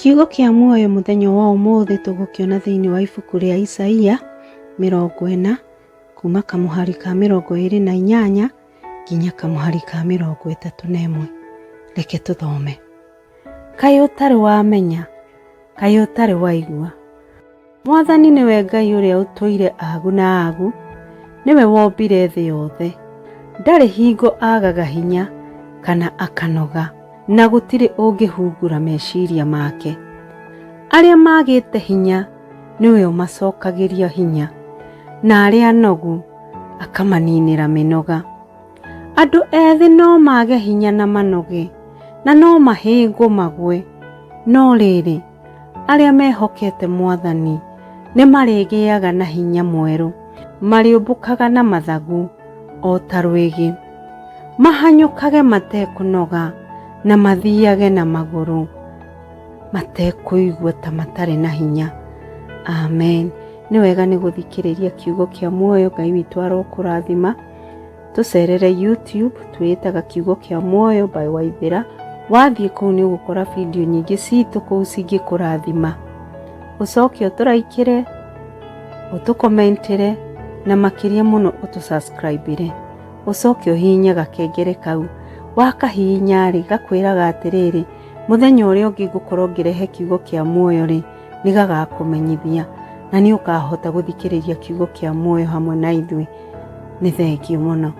Kiugo kĩa muoyo mũthenya wa ũmũthĩ tũgũkĩona thĩinĩ wa ibuku rĩa Isaia 40 kuma kamũhari ka 28 nginya kamũhari ka 31. Reke tũthome. Kaĩ ũtarĩ wamenya? Kaĩ ũtarĩ waigua? Mwathani nĩwe Ngai ũrĩa ũtũire agu na agu, nĩwe wombire thĩ yothe. Ndarĩ hingo agaga hinya kana akanoga, na gũtirĩ ũngĩhungura meciria make. Arĩa magĩte hinya nĩwe ũmacokagĩria hinya, na arĩa anogu akamaninĩra mĩnoga. Andũ ethĩ no mage hinya na manoge, na no mahĩngwo magwe, no rĩrĩ, arĩa mehokete Mwathani nĩ marĩgĩaga na hinya mwerũ, marĩũmbũkaga na mathagu o ta rwĩgĩ, mahanyũkage matekũnoga, na mathiage na magũrũ matekũigua ta matarĩ na hinya. Amen. Nĩ wega nĩ gũthikĩrĩria kiugo kĩa muoyo. Ngai witũ arokũrathima. Tũcerere YouTube, twĩĩtaga Kiugo kĩa Muoyo by Waithĩra. Wathiĩ kũu nĩ ũgũkora video nyingĩ citũ kũu cingĩkũrathima. Ũcoke ũtũraikĩre, ũtũkomentĩre, na makĩria mũno ũtũ-subscribe-ĩre. Ũcoke ũhihinye gakengere kau. Wakahihinya-rĩ, gakwĩraga atĩrĩrĩ, mũthenya ũrĩa ũngĩ ngũkorwo ngĩrehe Kiugo kĩa Muoyo rĩ, nĩ gagakũmenyithia na nĩ ũkahota gũthikĩrĩria Kiugo kĩa Muoyo hamwe na ithuĩ. Nĩ thengiũ mũno.